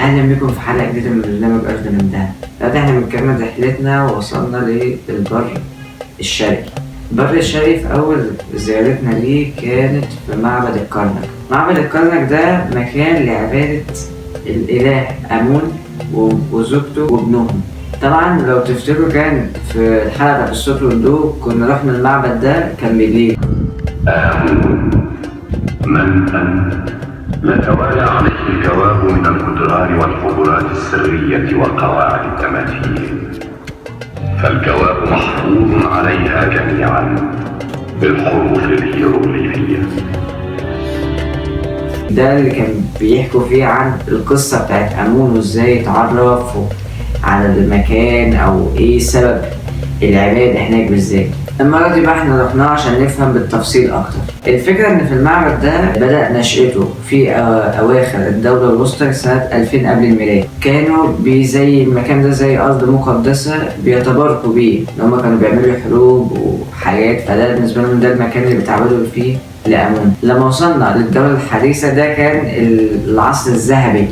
اهلا بكم في حلقة جديدة من برنامج ارض من دهب. دلوقتي احنا بنكمل رحلتنا ووصلنا للبر الشرقي. البر الشرقي في اول زيارتنا ليه كانت في معبد الكرنك. معبد الكرنك ده مكان لعباده الاله امون وزوجته وابنهم. طبعا لو تفتكروا كان في الحلقة بتاعت الصوت والضوء كنا رحنا المعبد ده كان بالليل. آمون من أنت؟ لتوالى عليه الجواب من الجدران والحجرات السرية وقواعد التماثيل، فالجواب محفوظ عليها جميعا بالحروف الهيروغليفية. ده اللي كان بيحكوا فيه عن القصة بتاعت أمون وازاي اتعرف على المكان أو إيه سبب العبادة هناك بالذات. المرة دي بقى احنا رحناها عشان نفهم بالتفصيل أكتر. الفكرة إن في المعبد ده بدأ نشأته في أواخر الدولة الوسطى سنة 2000 قبل الميلاد. كانوا زي المكان ده زي أرض مقدسة بيتباركوا بيه، إن هما كانوا بيعملوا حروب وحاجات، فده بالنسبة لهم ده المكان اللي بيتعبدوا فيه لأمون. لما وصلنا للدولة الحديثة ده كان العصر الذهبي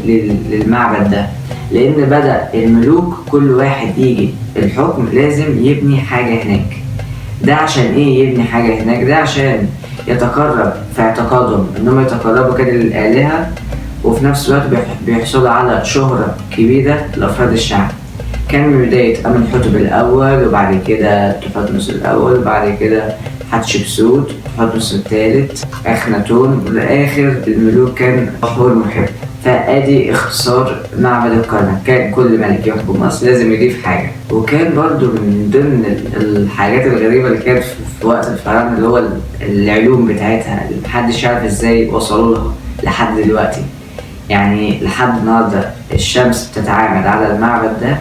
للمعبد ده، لأن بدأ الملوك كل واحد يجي الحكم لازم يبني حاجة هناك. ده عشان ايه يبني حاجة هناك؟ ده عشان يتقرب في اعتقادهم انهم يتقربوا كده للآلهة، وفي نفس الوقت بيحصلوا على شهرة كبيرة لأفراد الشعب. كان من بداية أمنحتب الأول، وبعد كده تحتمس الأول، وبعد كده حتشبسوت، تحتمس الثالث، أخناتون، ولآخر الملوك كان حور محب. فأدي اختصار معبد الكرنك. كان كل ملك يحكم مصر لازم يضيف حاجة. وكان برضو من ضمن الحاجات الغريبة اللي كانت في وقت الفراعنة اللي هو العلوم بتاعتها اللي محدش يعرف ازاي وصلوا لها لحد دلوقتي. يعني لحد النهاردة الشمس بتتعامد على المعبد ده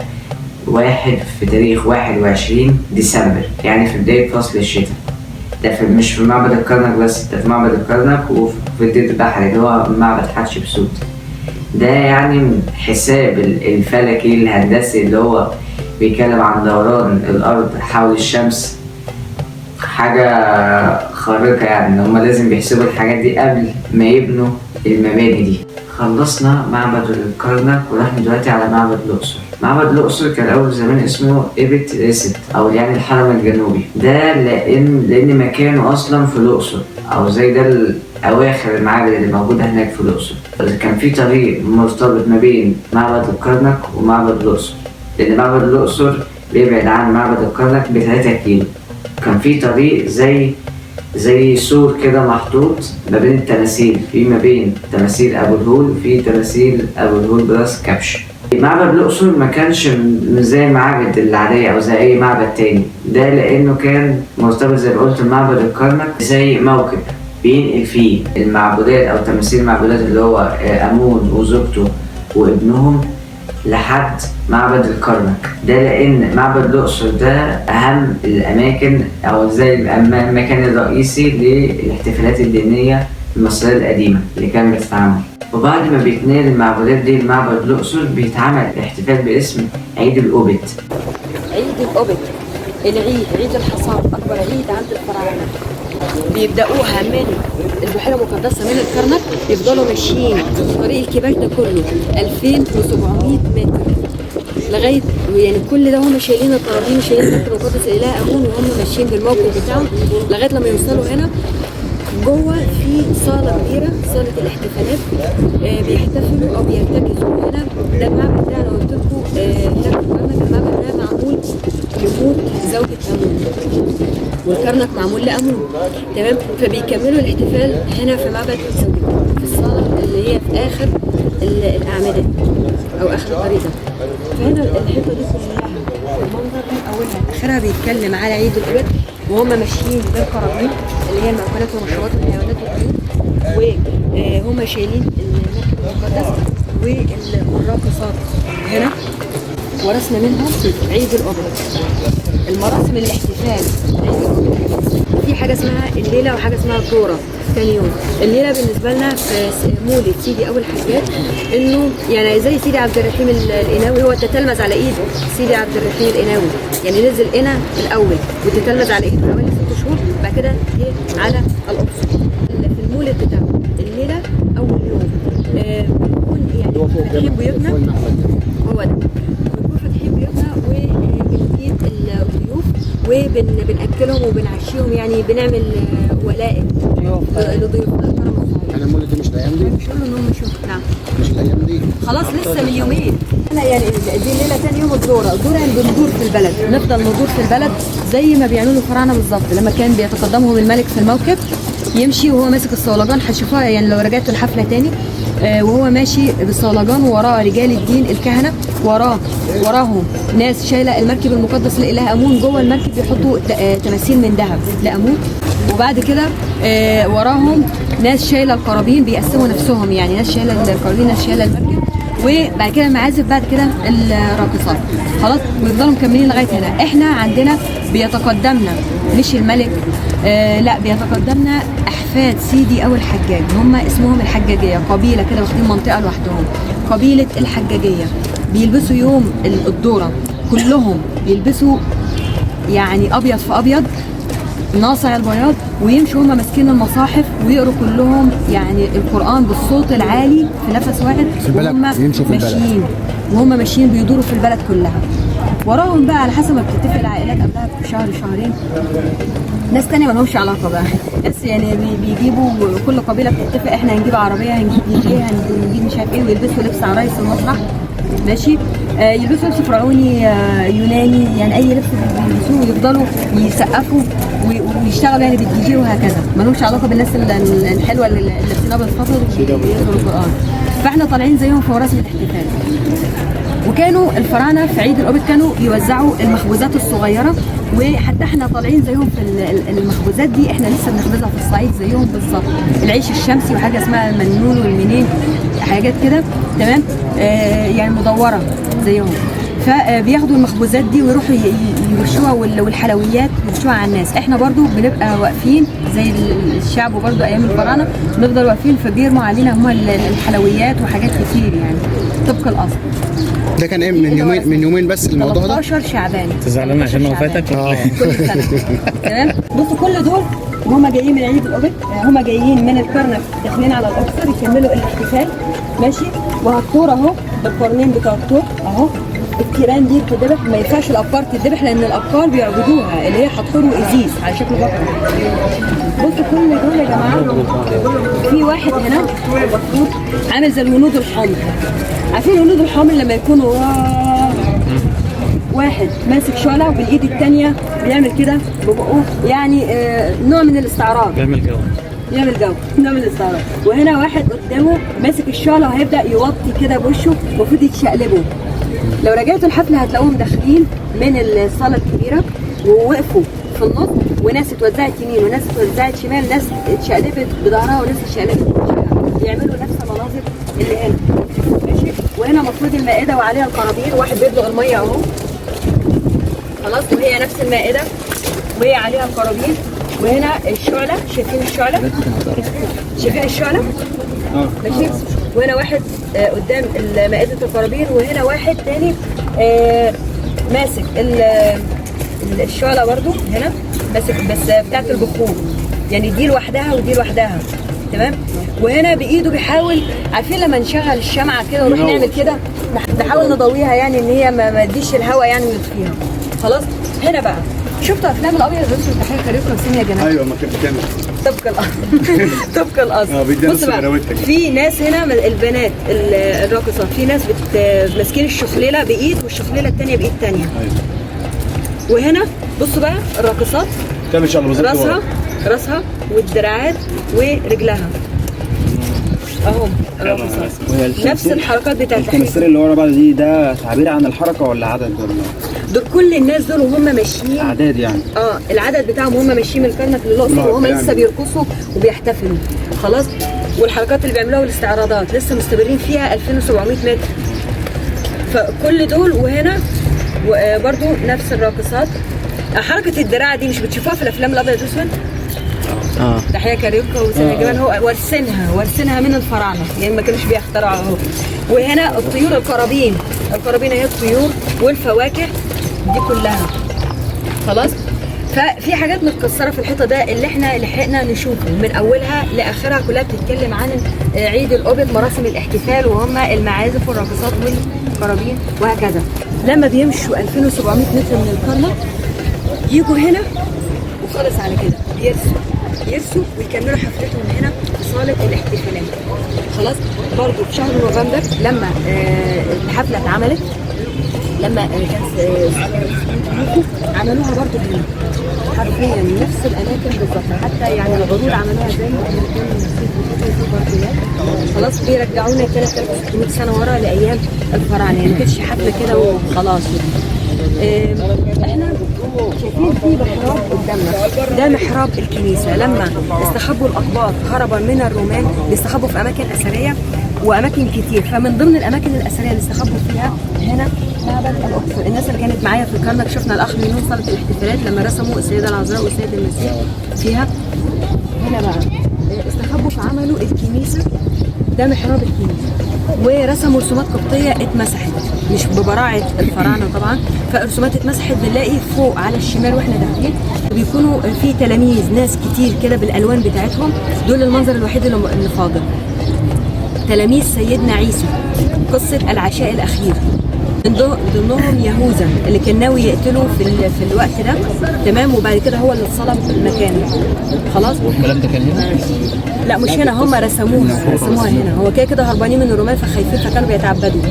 واحد في تاريخ 21 ديسمبر، يعني في بداية فصل الشتاء. ده في مش في معبد الكرنك بس، ده في معبد الكرنك وفي الدير البحري اللي هو معبد حتشبسوت. ده يعني من حساب الفلكي الهندسي اللي هو بيتكلم عن دوران الأرض حول الشمس، حاجة خارقة. يعني إن هما لازم بيحسبوا الحاجات دي قبل ما يبنوا المباني دي. خلصنا معبد الكرنك ورحنا دلوقتي على معبد الأقصر. معبد الأقصر كان أول زمان اسمه إبت ريست، أو يعني الحرم الجنوبي. ده لأن مكانه أصلا في الأقصر، أو زي ده أواخر المعابد اللي موجودة هناك في الأقصر. كان في طريق مرتبط ما بين معبد الكرنك ومعبد الأقصر، لأن معبد الأقصر بيبعد عن معبد الكرنك ب3 كيلو. كان في طريق زي سور كده محطوط ما بين التماثيل، في ما بين تماثيل أبو الهول وفي تماثيل أبو الهول براس كبش. معبد الأقصر ما كانش زي المعابد العادية أو زي أي معبد تاني، ده لأنه كان مرتبط زي ما قلت بمعبد الكرنك زي موكب بينقل فيه المعبودات أو تماثيل المعبودات اللي هو أمون وزوجته وابنهم لحد معبد الكرنك. ده لأن معبد الأقصر ده أهم الأماكن أو زي المكان الرئيسي للاحتفالات الدينية المصرية القديمة اللي كانت بتتعمل. وبعد ما بيتنقل المعبودات دي لمعبد الأقصر بيتعمل احتفال باسم عيد الأوبت. عيد الأوبت، العيد عيد الحصاد، أكبر عيد عند الفراعنة. بيبدأوها من البحيرة المقدسة من الكرنك، يفضلوا ماشيين طريق الكباش ده كله 2700 متر لغاية يعني كل ده هم شايلين القرابين، شايلين المركب المقدس الإله أمون، وهم ماشيين بالموكب بتاعهم لغاية لما يوصلوا هنا جوه في صالة كبيرة، صالة الاحتفالات. بيحتفلوا أو بيرتكزوا هنا. ده المعبد ده أنا قلت لكم هنا في الكرنك، المعبد ده معمول لموت زوجة أمون، والكرنك معمول لأمون، تمام؟ فبيكملوا الاحتفال هنا في معبد زوجته في الصالة اللي هي في آخر الأعمدة أو آخر الطريق ده. فهنا الحيطة دي كلها المنظر من أولها لآخرها بيتكلم على عيد الأوبت، وهم ماشيين بالقرابين اللي هي المأكولات والمشروبات والحيوانات والطيور، وهم شايلين المركب المقدس والراقصات. هنا ورثنا منهم عيد الأوبت، المراسم الاحتفال عيد الأوبت. في حاجة اسمها الليلة وحاجة اسمها الدورة تاني يوم. الليلة بالنسبة لنا في مولد سيدي أبو الحجاج، إنه يعني زي سيدي عبد الرحيم القناوي، هو تتلمذ على إيد سيدي عبد الرحيم القناوي، يعني نزل قنا الأول وتتلمذ على إيده حوالي 6 شهور، بعد كده جه على الأقصر. في المولد بتاعه الليلة أول يوم بيكون يعني هو فوق فاتحين بيوتنا. فوق المعبد ده. هو ده بنكون فاتحين بيوتنا وبنجيب الضيوف وبنأكلهم وبنعشيهم، يعني بنعمل ولائم لضيوفنا كرم الصعيد. انا المولد دي مش الايام دي؟ مش قولوا ان هم شوف. نعم مش الايام دي خلاص لسه من يومين. احنا يعني دي الليلة تاني يوم الدورة، الدورة يعني بندور في البلد، نفضل ندور في البلد زي ما بيعملوا الفراعنة بالظبط لما كان بيتقدمهم الملك في الموكب يمشي وهو ماسك الصولجان. هتشوفوها يعني لو رجعتوا الحفلة تاني، وهو ماشي بالصولجان وراه رجال الدين الكهنة، وراهم ناس شايله المركب المقدس لإله امون. جوه المركب بيحطوا تماثيل من ذهب لامون، وبعد كده وراهم ناس شايله القرابين، بيقسموا نفسهم يعني ناس شايله القرابين ناس شايله المركب، وبعد كده المعازف، بعد كده الراقصات. خلاص ويفضلوا مكملين لغاية هنا. احنا عندنا بيتقدمنا مش الملك، لا بيتقدمنا احفاد سيدي او الحجاج، هم اسمهم الحجاجيه، قبيلة كده واخدين منطقة لوحدهم، قبيلة الحجاجيه. بيلبسوا يوم الدورة كلهم بيلبسوا يعني ابيض في ابيض ناصع البياض، ويمشوا هما ماسكين المصاحف ويقروا كلهم يعني القرآن بالصوت العالي في نفس واحد. في البلد، وهم يمشوا في البلد. ماشيين، وهم ماشيين بيدوروا في البلد كلها. وراهم بقى على حسب ما بتتفق العائلات قبلها بشهر شهرين ناس تانية ما لهمش علاقة بقى، بس يعني بيجيبوا كل قبيلة بتتفق احنا هنجيب عربية، هنجيب دي جي، هنجيب مش عارف ايه، ويلبسوا لبس عرايس المسرح ماشي، يلبسوا لبس فرعوني، يوناني، يعني اي لبس بيلبسوه، ويفضلوا يسقفوا ويشتغلوا يعني بالدي جي وهكذا. ما لهمش علاقة بالناس الحلوة اللي لابسينها بالفضل وبيقروا القرآن. فاحنا طالعين زيهم في مراسم الاحتفال. وكانوا الفراعنة في عيد القبط كانوا يوزعوا المخبوزات الصغيرة، وحتى احنا طالعين زيهم في المخبوزات دي، احنا لسه بنخبزها في الصعيد زيهم بالظبط. العيش الشمسي وحاجه اسمها المنون والمنين، حاجات كده تمام، يعني مدورة زيهم. فبياخدوا المخبوزات دي ويروحوا يرشوها والحلويات يرشوها على الناس. احنا برضو بنبقى واقفين زي الشعب برضو ايام الفراعنة بنفضل واقفين، فبيرموا علينا هم الحلويات وحاجات كتير يعني طبق الاصل. ده كان ايه من يومين؟ من يومين بس الموضوع ده. 13 شعبان. انت زعلان عشان هو فاتك ولا إيه؟ كل سنة تمام. بصوا كل دول وهم جايين من عيد القبط، هم جايين من الكرنك داخلين على الاقصر يكملوا الاحتفال ماشي. وهالطور اهو بالقرنين بتوع الطور اهو، التيران دي بتتذبح، ما ينفعش الابقار تتذبح لان الابقار بيعبدوها اللي هي حتحور وازيز على شكل بقرة. بصوا كل دول يا جماعة، في واحد هنا عامل زي الهنود الحمر، عارفين الهنود الحمر لما يكونوا واحد ماسك شعله وبالايد الثانية بيعمل كده ببقه، يعني نوع من الاستعراض، بيعمل جو، يعمل جو، نوع من الاستعراض. وهنا واحد قدامه ماسك الشعلة وهيبدا يوطي كده بوشه، المفروض يتشقلبه. لو رجعتوا الحفلة هتلاقوهم داخلين من الصاله الكبيرة ووقفوا في النص، وناس اتوزعت يمين وناس اتوزعت شمال، ناس اتشقلبت بظهرها وناس اتشقلبت بوشها، بيعملوا نفس المناظر اللي هنا ماشي. وهنا المفروض المائدة وعليها القرابين، واحد بيبلغ المية اهو خلاص، وهي نفس المائدة وهي عليها القرابين. وهنا الشعلة، شايفين الشعلة؟ شايفين الشعلة؟ ماشي. وهنا واحد قدام مائدة القرابين، وهنا واحد تاني ماسك الشعلة برضو هنا ماسك، بس بتاعت البخور يعني، دي لوحدها ودي لوحدها تمام. وهنا بايده بيحاول، عارفين لما نشغل الشمعة كده ونروح نعمل كده نحاول نضويها يعني ان هي ما تديش الهواء يعني ويطفيها خلاص. هنا بقى شفتوا افلام الابيض والاسود تحية كاريوكا وسيم يا جماعة؟ ايوه ما كانت بتعمل طبق الاصل طبق الاصل. بيديها بص نص بقى، براوتها كده. في ناس هنا من البنات الراقصات، في ناس ماسكين الشخليله بايد والشخليله الثانية بايد ثانية. وهنا بصوا بقى الراقصات تعمل شقلباظات راسها والدراعات ورجلها اهم الراقصات، نفس الحركات بتاعت التماثيل اللي ورا بعض دي، ده تعبير عن الحركة ولا عدد ولا دول؟ كل الناس دول وهم ماشيين اعداد يعني؟ العدد بتاعهم وهم ماشيين من الكرنك للاقصر وهم لسه بيرقصوا وبيحتفلوا خلاص. والحركات اللي بيعملوها والاستعراضات لسه مستمرين فيها 2700 متر. فكل دول. وهنا برضو نفس الراقصات. حركة الدراع دي مش بتشوفوها في الافلام الابيض والاسود؟ تحية كاريوكا وسامي جمال، هو وارثينها من الفراعنة يعني، ما كانوش بيخترعوا اهو. وهنا الطيور، القرابين، القرابين اهي، الطيور والفواكه دي كلها خلاص. ففي حاجات متكسره في الحيطة ده اللي احنا لحقنا نشوفه من اولها لاخرها، كلها بتتكلم عن عيد الاوبت، مراسم الاحتفال وهم المعازف والراقصات والقرابين وهكذا. لما بيمشوا 2700 متر من الكرنك يجوا هنا وخلص على كده، يرسوا ويكملوا حفلتهم هنا في صاله الاحتفالات. خلاص برضو في شهر نوفمبر لما الحفلة اتعملت، لما كان عملوها برضو هنا حرفيا نفس الاماكن بالظبط، حتى يعني العروض عملوها زي ما كان. خلاص بيرجعونا 3600 سنة ورا لايام الفراعنة، يعني ما كانتش حفلة كده وخلاص. احنا شايفين في محراب قدامنا، ده محراب الكنيسة. لما استخبوا الاقباط هربا من الرومان بيستخبوا في اماكن اثرية واماكن كتير، فمن ضمن الاماكن الاثرية اللي استخبوا فيها هنا معبد الاقصر. الناس اللي كانت معايا في الكرنك شفنا الاخ مينون صاله الاحتفالات لما رسموا السيدة العذراء والسيد المسيح فيها. هنا بقى استخبوا فعملوا الكنيسة، ده محراب الكنيسة، ورسموا رسومات قبطيه اتمسحت مش ببراعه الفراعنة طبعا، فالرسومات اتمسحت. بنلاقي فوق على الشمال واحنا داخلين بيكونوا في تلاميذ، ناس كتير كده بالالوان بتاعتهم، دول المنظر الوحيد اللي فاضل، تلاميذ سيدنا عيسى، قصة العشاء الاخير، من ضمنهم يهوذا اللي كان ناوي يقتله في الوقت ده، تمام، وبعد كده هو اللي اتصلب مكانه. خلاص والكلام ده كان هنا؟ لا مش هنا، هم رسموها هنا. هو كده كده هربانين من الرومان فخايفين، فكانوا بيتعبدوا.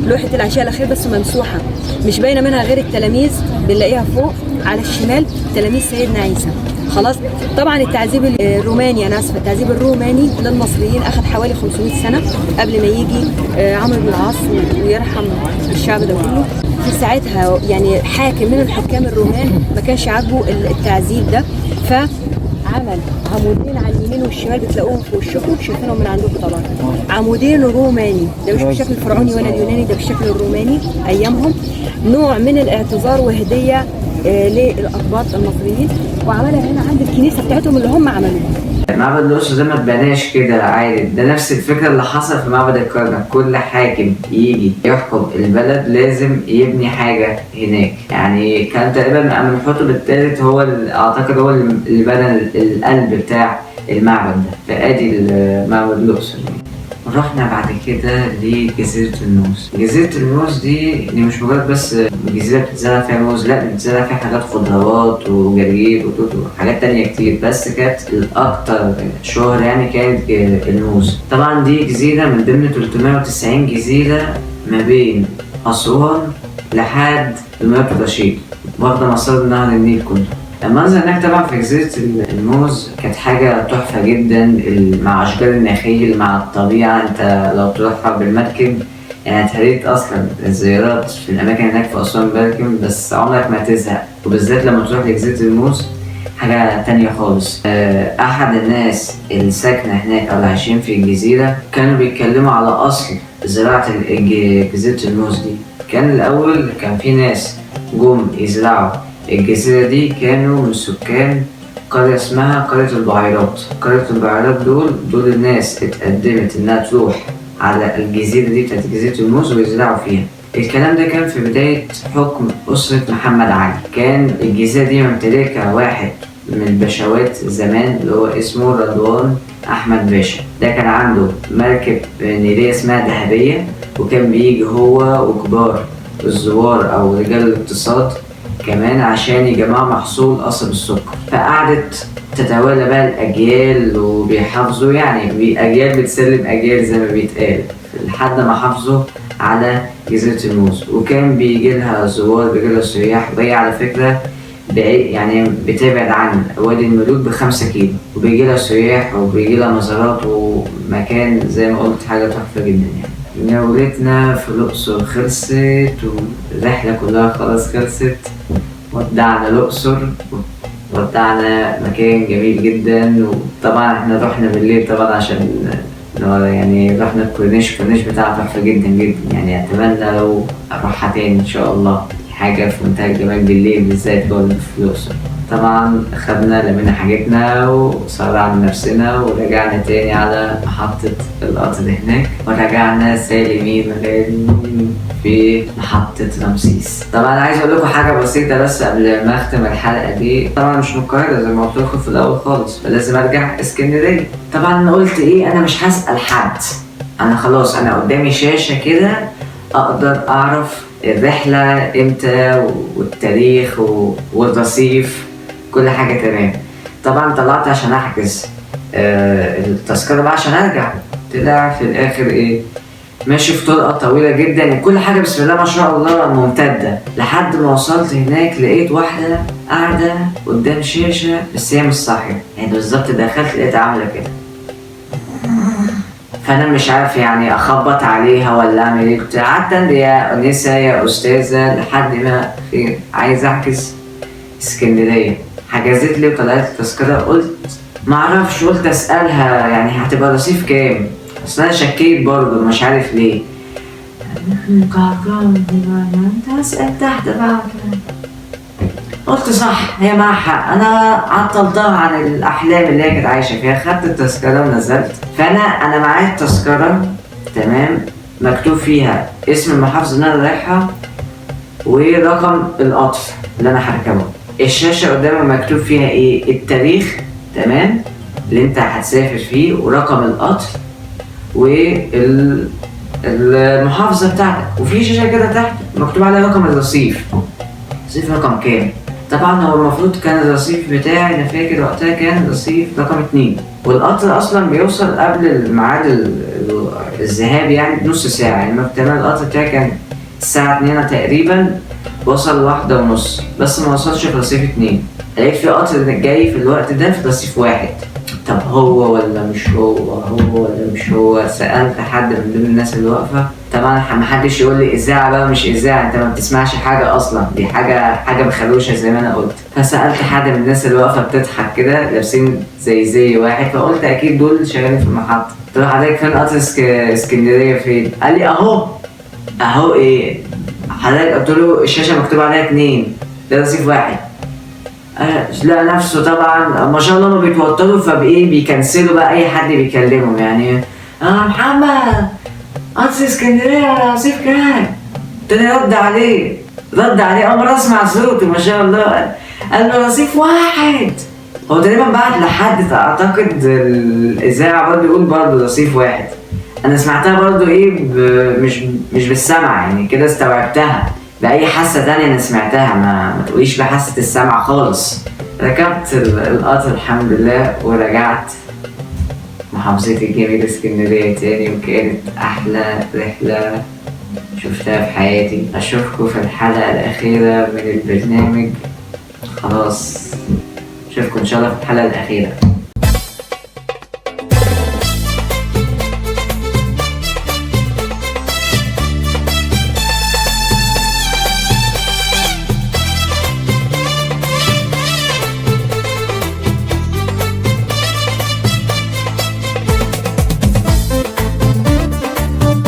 لوحة العشاء الأخير بس ممسوحة، مش باينة منها غير التلاميذ، بنلاقيها فوق على الشمال تلاميذ سيدنا عيسى. خلاص طبعا التعذيب الروماني، انا اسفه، التعذيب الروماني للمصريين اخذ حوالي 500 سنة قبل ما يجي عمرو بن العاص ويرحم الشعب ده كله. في ساعتها يعني حاكم من الحكام الرومان ما كانش عاجبه التعذيب ده، فعمل عمودين على اليمين والشمال بتلاقوهم في وشكم، شايفينهم من عندكم طبعا، عمودين روماني، ده مش بالشكل الفرعوني ولا اليوناني، ده بالشكل الروماني ايامهم، نوع من الاعتذار وهديه للاقباط المصريين، وعملها هنا عند الكنيسة بتاعتهم اللي هم عملوها. معبد الاقصر ده ما اتبناش كده عادي، ده نفس الفكرة اللي حصل في معبد الكرنك. كل حاكم يجي يحكم البلد لازم يبني حاجة هناك. يعني كان تقريبا امنحتب الثالث هو اللي اعتقد هو اللي بنى القلب بتاع المعبد ده، فادي معبد الاقصر. رحنا بعد كده لجزيرة الموز. جزيرة الموز دي مش مجرد بس جزيرة بتتزرع فيها موز، لا بتتزرع فيها حاجات خضروات وجرجير وتوت وحاجات تانية كتير، بس كانت الأكتر شهرة يعني كانت الموز. طبعا دي جزيرة من ضمن 390 جزيرة ما بين أسوان لحد دمياط رشيد، واخدة مسار نهر النيل كله. المنظر هناك طبعا في جزيرة الموز كانت حاجة تحفة جدا، مع أشجار النخيل مع الطبيعة. انت لو تروحها بالمركب يعني اتهريت أصلا الزيارات في الأماكن هناك في أسوان بالمركب، بس عمرك ما تزهق، وبالذات لما تروح لجزيرة الموز حاجة تانية خالص. أحد الناس اللي ساكنة هناك أو اللي عايشين في الجزيرة كانوا بيتكلموا على أصل زراعة جزيرة الموز دي. كان الأول كان في ناس جم يزرعوا الجزيرة دي، كانوا من سكان قرية اسمها قرية البعيرات. قرية البعيرات دول الناس اتقدمت إنها تروح على الجزيرة دي بتاعت جزيرة الموز ويزرعوا فيها. الكلام ده كان في بداية حكم أسرة محمد علي. كان الجزيرة دي ممتلكها واحد من الباشوات زمان اللي هو اسمه رضوان أحمد باشا. ده كان عنده مركب نيلية اسمها ذهبية، وكان بيجي هو وكبار الزوار أو رجال الاقتصاد كمان عشان يجمعوا محصول قصب السكر. فقعدت تتوالى بقى الأجيال وبيحافظوا، يعني أجيال بتسلم أجيال زي ما بيتقال، لحد ما حافظوا على جزيرة الموز. وكان بيجي لها زوار، بيجي لها سياح، وهي على فكرة بعيد يعني بتبعد عن وادي الملوك ب5 كيلو، وبيجي لها سياح وبيجي لها مزارات ومكان زي ما قلت حاجة تحفة جدا. يعني جولتنا في الأقصر خلصت والرحلة كلها خلاص خلصت، ودعنا الأقصر، ودعنا مكان جميل جدا. وطبعا احنا رحنا بالليل طبعا عشان يعني رحنا الكورنيش، الكورنيش بتاعها تحفة جدا جدا، يعني أتمنى لو أروحها تاني إن شاء الله. حاجة في منتهى الجمال بالليل بالذات برضه في الأقصر. طبعا خدنا لمينا حاجتنا وسرعنا نفسنا ورجعنا تاني على محطة القطر هناك، ورجعنا سالمين غانمين في محطة رمسيس. طبعا عايز اقول لكم حاجة بسيطة بس قبل ما اختم الحلقة دي. طبعا مش من القاهرة زي ما قلت لكم في الأول خالص، فلازم ارجع اسكندرية. طبعا قلت ايه، انا مش هسأل حد، انا خلاص انا قدامي شاشة كده اقدر اعرف الرحلة امتى والتاريخ والرصيف، كل حاجة تمام. طبعا طلعت عشان احجز التذكرة بقى عشان ارجع. طلع في الاخر ايه، ماشي في طرقة طويلة جدا، كل حاجة بسم الله ما شاء الله ممتدة، لحد ما وصلت هناك لقيت واحدة قاعدة قدام شاشة بس هي مش صاحية. يعني بالظبط دخلت لقيتها عاملة كده، فأنا مش عارف يعني أخبط عليها ولا أعمل إيه. كنت قعدت يا أنسة يا أستاذة لحد ما خير عايز أحجز اسكندرية. حجزت لي وطلعت التذكرة. قلت معرفش، قلت أسألها يعني هتبقى رصيف كام، أصل أنا شكيت برضه مش عارف ليه. أنت أسأل تحت بقى. قلت صح هي معاها حق، أنا عطلتها عن الأحلام اللي هي كانت عايشة فيها. خدت التذكرة ونزلت. فأنا معايا التذكرة تمام، مكتوب فيها اسم المحافظة اللي أنا رايحها ورقم القطر اللي أنا هركبه. الشاشة قدامي مكتوب فيها إيه، التاريخ تمام اللي أنت هتسافر فيه، ورقم القطر والمحافظة بتاعتك، وفي شاشة كده تحت مكتوب عليها رقم الرصيف، رصيف رقم كام. طبعا هو المفروض كان الرصيف بتاعي انا فاكر وقتها كان رصيف رقم 2، والقطر اصلا بيوصل قبل الميعاد الذهاب يعني بنص ساعة. يعني تمام القطر بتاعي كان الساعة 2 تقريبا، وصل 1:30، بس ما وصلش في رصيف 2. لقيت في قطر جاي في الوقت ده في رصيف 1. طب هو ولا مش هو، هو ولا مش هو؟ سألت حد من ضمن الناس اللي واقفة. طبعا محدش يقول لي إذاعة بقى مش إذاعة، أنت ما بتسمعش حاجة أصلا، دي حاجة مخلوشة زي ما أنا قلت. فسألت حد من الناس اللي واقفة بتضحك كده لابسين زي واحد، فقلت أكيد دول شغالين في المحطة. قلت له حضرتك فين قطر اسكندرية فين؟ قال لي أهو. أهو إيه؟ حضرتك قلت له الشاشة مكتوب عليها 2، ده رصيف 1. لا نفسه طبعا ما شاء الله ما بيتوتروا، فبايه بيكنسلوا بقى اي حد بيكلمهم. يعني محمد قطر اسكندرية على رصيف كام؟ تاني رد عليه، اول مرة اسمع صوته ما شاء الله، قال له رصيف 1. هو تقريبا بعت لحد اعتقد الاذاعة برضه يقول برضه رصيف 1. انا سمعتها برضه ايه مش بالسمع يعني كده، استوعبتها بأي حاسة تانية أنا سمعتها، ما تقوليش بحاسة السمع خالص. ركبت القطر الحمد لله ورجعت محافظتي الجميلة اسكندرية تاني، وكانت أحلى رحلة شفتها في حياتي. أشوفكم في الحلقة الأخيرة من البرنامج. خلاص أشوفكم إن شاء الله في الحلقة الأخيرة.